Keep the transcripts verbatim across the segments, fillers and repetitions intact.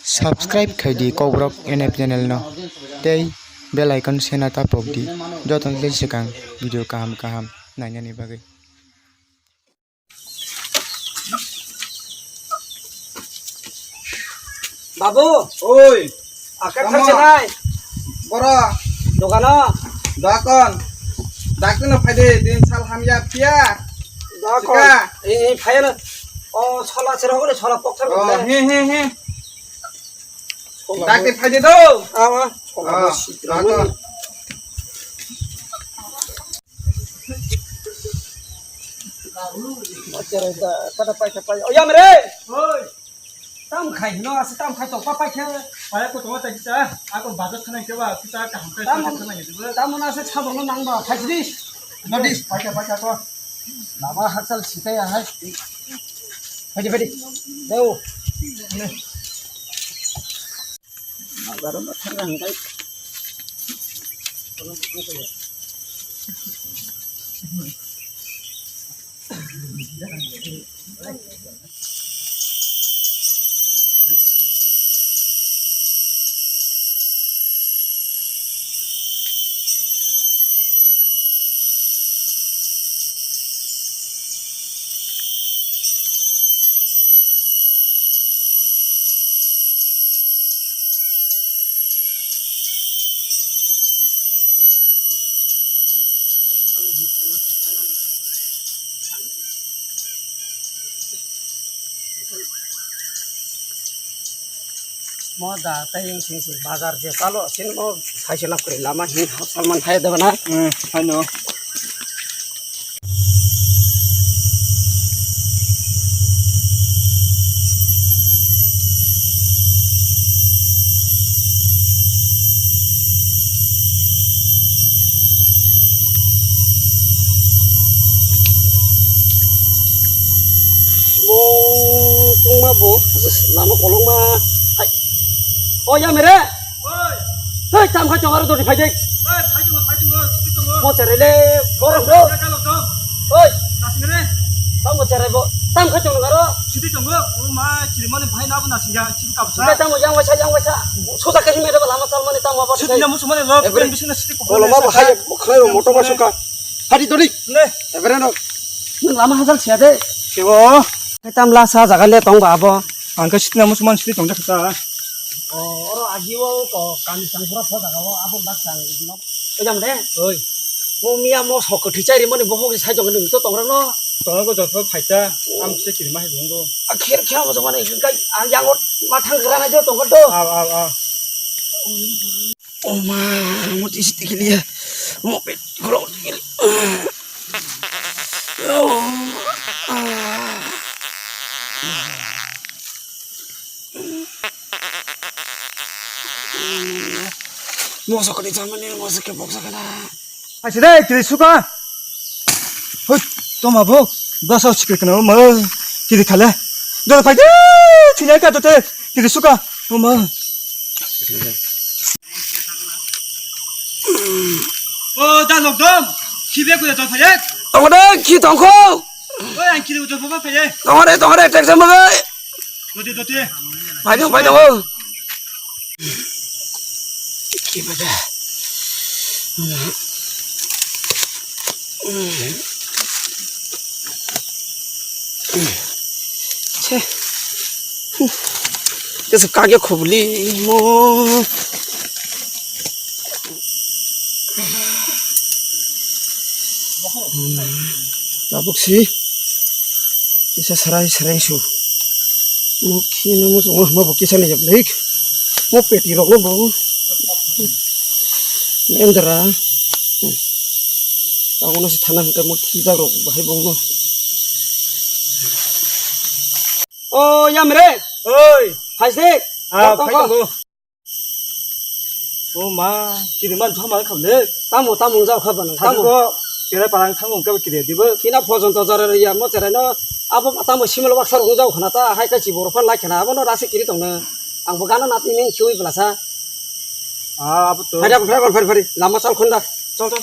Subscribe khai di Kokborok N F channel no tei bell icon sena tapok di, joto ni swkang video kaham kaham nainani bagwi. Babu, oi, akar tamo. Thakse nai. Boro. Dogano. Dakon. Dakon no phaide, din sal hamya phiya. Dakon. Sika. Eh, eh, phaya na. O, sola sero hore, sola poksa. Oh, he, he, he. Dakti phaide do. Awa. Sola. Ah, sitra dakon. Kada pai, kada pai. O, yam re. Oi. Tam khai no, asa tam khai to pa pai khe. Paya ko tongma tai kisa, ako bazar thana khe ba, kisa kaham khai tam thana khe ba. Tam na asa chhabang no nang ba, khai di. Nodi, paika, paika ko. Lama hachal sikai ahai. Phaidi, phaidi. Deo. Bazar ma thang nang kai. Mo da tei wng sing sing bazar je chalo, sini mo sai se lab kwrwi lama hin hap salman hai da bana. Hmm, hai no. Bo tongma bo lama kolokma. Hai. O ya mere. Oi. Hei, tam khai chong aro dori phai de. Oi, phai tongo, phai tongo, sidi tongo. Mo chere le, borok bro. Ya, ya, lo, dong. Oi. Nasing re. Tam mo chere bo. Tam khai chong aro. Sidi tongo. O ma, chiri mani bhai na bo nasing ya, chiri kapsa. Tam mo yang waisa, yang waisa. Soja kahi mere lama chal mani tam mo. Sidi na musu mani lo, ebere. Pen bising na sidi ko. Koloma bo hai, bo khlai ro moto ma suka. Hari dori. Le. Ebere no. Nwng lama hajal siya de. Siwo. Tam la sa jaga le tong ba abo. Ang khe sitna musuman sitwi tong jakha ta. O, oro agi o ko kami sang pura pho jaga o abo bak sang no. Ejam de. Oi. Mo miya mo sok thwi chai rimani bohok sai tong ni to tong rang no. Tong ko jotho phaita. Am se kirma hai bungo. A kher khe abo jomani kai a yang o ma thang gra na jo tong ko do. Aw, aw, aw. O ma, mo tisi tikiliya. Mo pet khoro tikili. Mo sokoni chamani, mo soke boksa kana. Aise de, kiri suka. Hoi, toma bo, basa chikir kana, ma, kiri khale. Dora pai de, chile ka to te, kiri suka. O ma. O, da nok dom. Khibe ko da to phale. Tongode, khi tongkho. Oi, ang kiri ujo baba phale. Tongode, tongode, tek jam bagai. Dote, dote. Pai dong, pai dong. Khibe da. Che. Kesa kagya khobli mo. Tabuk si. Kisa sarai sarai su. Mo khini mo songo ma bo kisa ni jak lek. Mo peti rok no bo. Endra. Tago no si thana hwnkhe mo khijak rok bahai bong no. O yam re. Oi. Hai se. Ah, phai tongo. O ma, kiri man thama khamle. Tamo, tamo jao kha bana. Tamo. Tamo. Kira parang thango ka kiri dibo. Kina phojong to jara ya mo cherai no. Abo tamo simel baksa rong jao khana ta hai ka chibor phan lai khana abo no rasi kiri tong na. Ang bo gana nati ning chui bla sa. Ah, abo to. Phari, phari, phari, phari. Lama chal khunda. Chal, chal.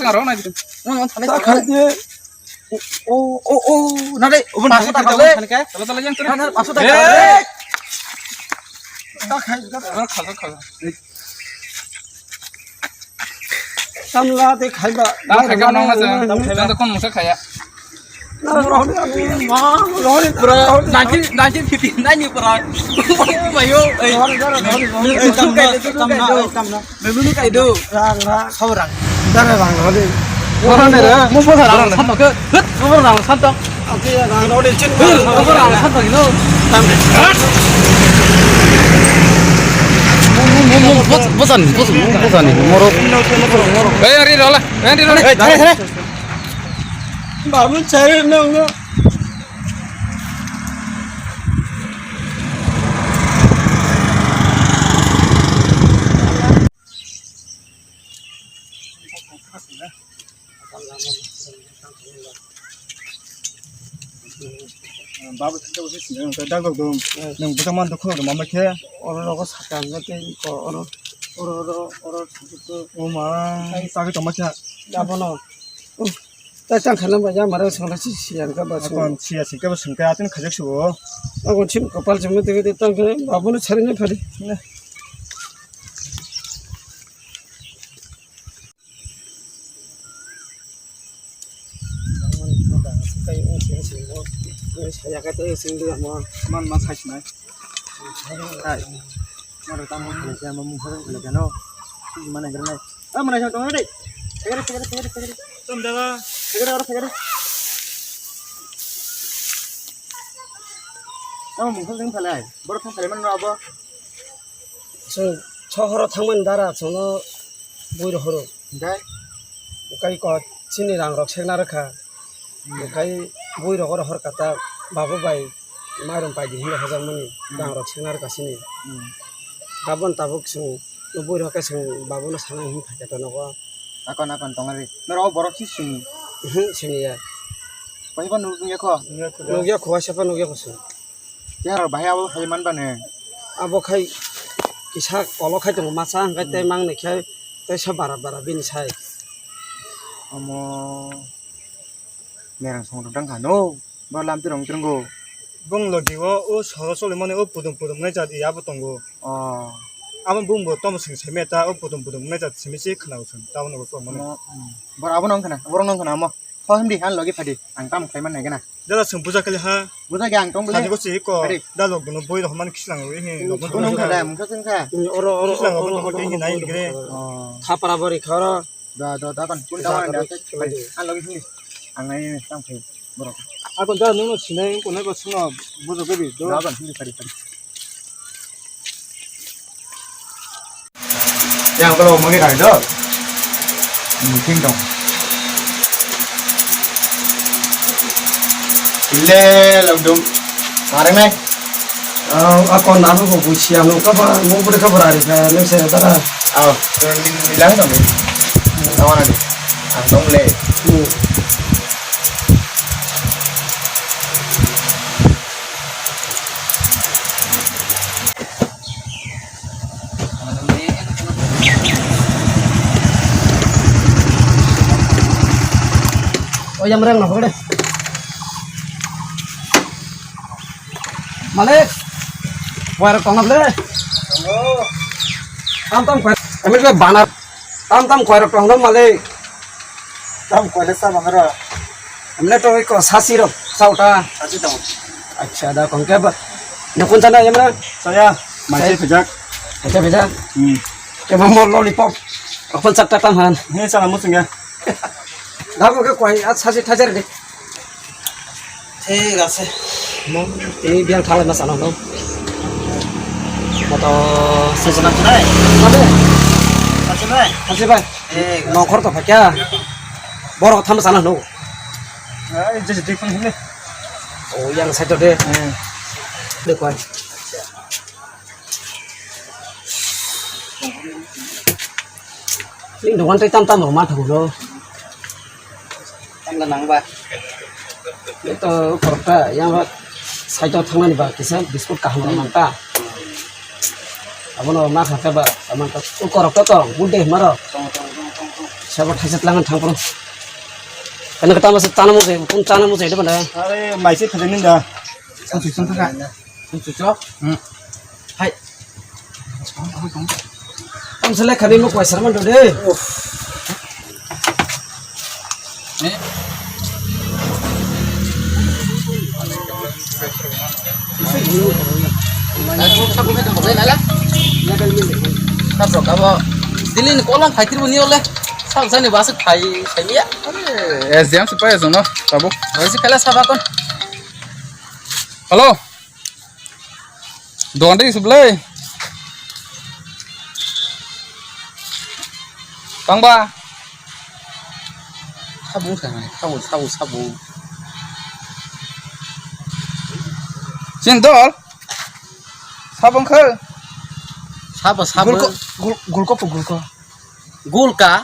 sing aro na. Mon, mon, thani. Ta khai de. O, o, o, na de. Obon paso ta khale. Tala, tala, yang teri. Na, na, paso ta khale. Ta khai, ta khai. Samla de khai ba. Ta khai ka nang na. Ta khai ka nang na. Kon musa khaya. Nineteen, nineteen fifty nine ni pura. Mayo, eh. Menu kai do, menu kai do. Rang, rang. Sob rang. Dara rang, rang. Mo bo rang san to. Hut, mo rang san to. Ati rang, rang, rang. Hut, mo rang san to, you know. Tam. Bosani, bosani, bosani, morok. Eh, ari rola, eh, ari rola. Eh, thare, thare. Babu, thare, no, no. Babu thangkhe bo se sini, nwng tei daglok dum. Nwng bwsa man dukhu rw mama khe. Oro rogo sakha hwnkhe tei ko oro, oro, oro, oro thangkhe to. O ma, sagwi tongma khe. Abono. Uh, ta chang khana ba ya mara sangla si siyan ka ba sung. Akon siya singke bo singke atin khajak subo. Akon sim kopal jemno tege de tang khe babuno sarine phadi. Man, man, sai sinai. Hai. Maro tamo khalai khe, ama mungsa khalai khe, no. Mana granai. Ah, mana jang tong dei. Segere, segere, segere, segere. Tom daga. Segere, oro segere. Tamo mungsa jang khalai. Boro thang khalai man abo. Chwng sohoro thangmani dara chwngno bui rohoro. Hwnkhe? Hwnkhe ko chini rangrok sekna rwkha. Hmm. Hwnkhe bui rogo rohor kata babu bai mairum paidi hinwi hojakmani Hmm. rangrok sekna rwkha chini. Hmm. Tabuk tabuk chwng bui rohor khe chwng babuno sana hinwi phaikha to nogo. Akon akon tongari. Norok borok si sini. Mhm, siniya. Pahiba nukya kho? Nukya kho, waisa pa nukya kho chwng. Tei aro bahai abo hai man bani. Abo khai kisa kolo khai tongo masa hwnkhe tei Hmm. mangni khai tei sa bara bara bini sai. Omo merang song rok dang kha no. Bo lam tirong tirong go. Bong logi o, o soro soli mani o pudum pudum nai jat ya bo tongo. Oh. Abo bung bo tomo sing sai meta o pudum pudum nai jat simi si khna usung. Tabo no bo mani. Omo, hmm. Bor abo nong khna, bor nong khna omo. Ho himdi, ang logi phadi, ang kam khlai man nai gana. Jala chwng buja kali ha. Buja ge ang tong bole. Sani go si ko. Ari. Da log dono boi rok man kislang wi hi. Chwng log dono nong kha da, mungsa chwng kha. Oro, oro, kislang oro, oro, oro, oro, oro, oro. Oh. Khapra bari khoro. Da, da, da kan. Kun da wan da. Ang logi himdi. Ang nai tang phai borok. Ako da nung no sinai ko nai ko sungno buja ge bi. Da kan himdi phadi phadi. Yang kalau mau kita itu, mungkin dong. Ile, laudum, mareng nai. Ah, ako nanu ko busi anu kaba, mau boleh kaba hari ka, neng saya tara. Oh, bilang dong. Kawan ada. Antong le. Hmm. O yang mereng no, kau deh. Malik, kau ada kongap le? Tam tam kau, kami le banar. Tam tam koi rok tong no malik. Tam koi le sa bang ro. Amle to ko sasi rok sauta. Sasi tong. Acha da kong ke ba. Nokun sana yamna. Saya masih pejak. Acha pejak. Hmm. Ke ba mo lollipop. Okon sakta tam han. He sana musung ya. Da ko ke koi at sasi thajar de. Thik ase. Mo tini biang thalai ma sana no. Moto sejana. Nai. Mabe? Sejana. Ase bai. Eh, nongkhor to phakya. Borok tham sana no. Ai, je je phone hile. O yang side de. Hmm. De koi. Ni dogan tai tam tam rok ma thago lo. Tam da nang ba. Ito korokta yang ba side o thangmani ba kisa biskut kaham rok nang ta. Abono ma kha khe ba aman ta korokta to good day maro. Sabo thaisa tlangan thang pro. Kana kata masa chana mo se kun chana mo se de bana. Are mai se khajani da. Sa tu sun ta. Sun tu chok. Hmm. Hai. Ang selek kami mo kuai sermon dode. Dili ni kolam khai tirbo ni ole. Sang sani basa khai khai ya. Es jam se pa es no. Tabu. Oi se kala sabakon. Hello. Dogan de isu belai. Tangba. Sabung sanai, sabung, sabung, sabung. Chin dol. Sabung khe. Sabo, sabo. Gulko, gul-, gulko po, gulko. Gulka.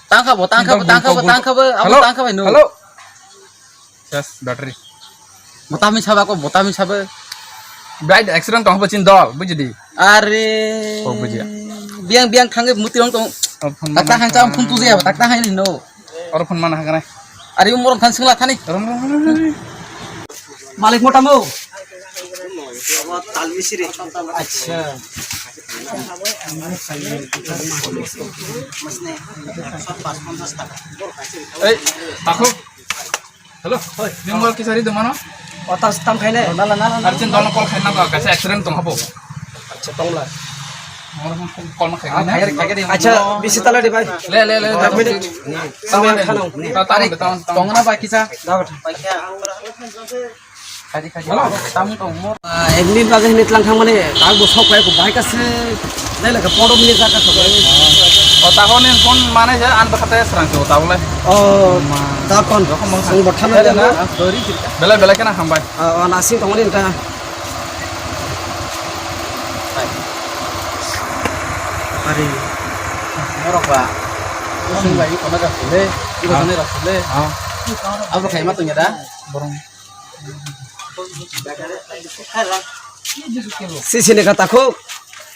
Tangka bo, tangka bo, gulko, tangka bo, gulko. Tangka bo, abo hello, tangka bo, no. Hello. Yes, battery. Botami saba ko, botami saba. Bright accident tong habo chin dol, buji di. Are. Oh, buji. Biang, biang thangge muti ong tong. Oh, phone mana? Takta han cham phone tu je, takta han no. Oro phone mana hagane? Are umor than singla thani. Rom, rom, rom, rom. Malik mota mo. Acha. Ei, takho. Hello. Hoi. Nung mol kisari de mano? Otas tam khaine. Nala, nala, nala. Arjun dono call khaina ba, kaisa accident tong habo. Acha, tongla. Mor hon call ma khaina. Acha, bisi tala di bai. Le, le, le. Ek minute. Tamo khano. Ta, tamo, tamo, tamo. Tongna ba kisa. Dabat. Khaji, khaji. Hello. Tamo tong mor. Ah, ek minute bagwi hini tlang thangmani, tak bo sok pai ko bai kase. Nai laka podom ni jaka sok pai. O, ta hon in phone mane je an bakate serang se o ta bole. O, ma. Ta kon. Jokhon mang. Sung bothana de na. Sorry. Belai belai kena hambai. Ah, o, nasing tongmani ta. Ari. Norok ba. Sung bai kono ga sule. Ibo sani rok sule. Ah. Abo khai ma tong ya da. Borong. Sisini ka takhuk,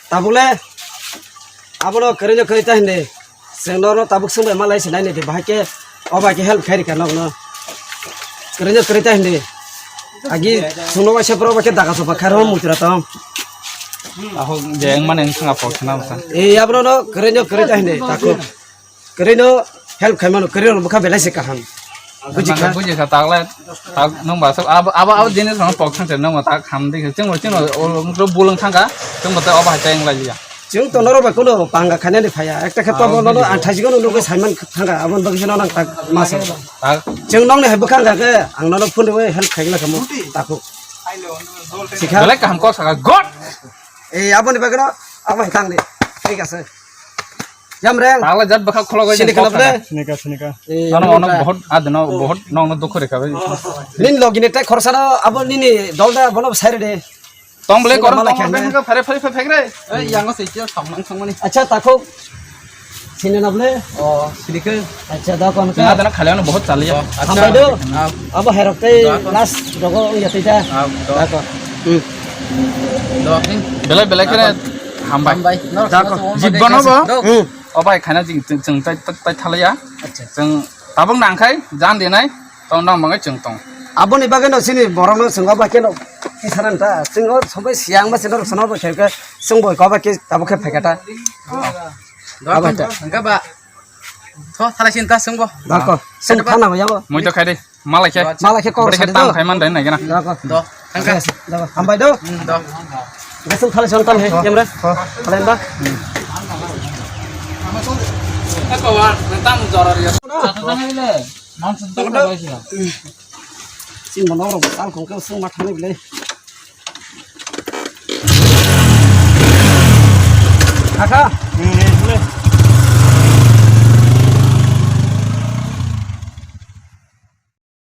tabukle abono kwrwino kwrwi ta hindi. Chwng norokno tabuk swngbai malai se nainai di, bahai khe o bai khe help khai rikha nokno. Kwrwino kwrwi ta hindi. Agi chwngno waisa borok bai khe daga sopa khairokma muitura tong. Ahok je wngmani wngkha phok khna bwsa. Ei abono kwrwino kwrwi ta hindi takhuk. Kwrwino help khai mano, kwrwino bwkha belai se kaham. Buji kha? Buji kha, tagle, tak, nwng ba, abo, abo, abo jinis rok pok thang se, nwng ba tak ham di, chwng bo, chwng bo, o, bulwng thang kha, chwng bo tei obo hai tei wng lai ya. Chwng to norok bai kuno panga khainani phaiya, ekta khe tobo nono ang thaisiko nugwi saiman thang kha, aboni bagwi se nono ang tak ma se. Tak. Chwng nokni hai bwkha wngkha khe, ang nono phone rwi help khai gla khamu, takhuk. Sikha? Belai kaham kok saka, God! Eh, aboni bagwi no, abo hai tang di. Thik ase. Yamreng. Tala jat bwkha khulogwi. Sini khlap de. Sinika, sinika. Eh, nono ono bahut adino bahut nokno dukhu rekha bai. Nin logini tai khorsa no abo nini dol da bono sai de. Tong bole korong tong bole hingka phare phare phare phare. Ei yang se kya samlang samani. Acha takhuk. Sini na bole. Oh, sinika. Acha da kon ka. Adana khale ono bahut chaliya. Hambai do. Abo herok tai last rogo ya tai ta. Da kon. Belai belai kene hambai. Hambai. Jibbono bo. Hmm. O bai khaina jing chwng chwng tai tai thalaya. Acha. Chwng tabuk nangkhai jan dinai tong nang mangai chwng tong. Aboni bagwi no sini borok no chwng o bai keno kisaran ta. Chwng o sobai siang ba chwng rok sono bo khe chwng bo ko ba ke tabuk khe phaikata. Abo ta. Hingka ba. Tho thalai sin ta chwng bo. Dako. Chwng thana bo yabo. Moi to khai de. Malai khe. Malai khe kok bwrwi khe sadi tam do. Khai man dai nai gana. Dako. Do. Thangka. Dako. Hambai do. Hmm, do. Gasum thalai son tam he, yamra. Thalai ba. Ako wa, tam jora ri. Chata tang le. Mang sun to ko bai sila. Sin mono ro tal kong ke sung ma thani bile. Aka.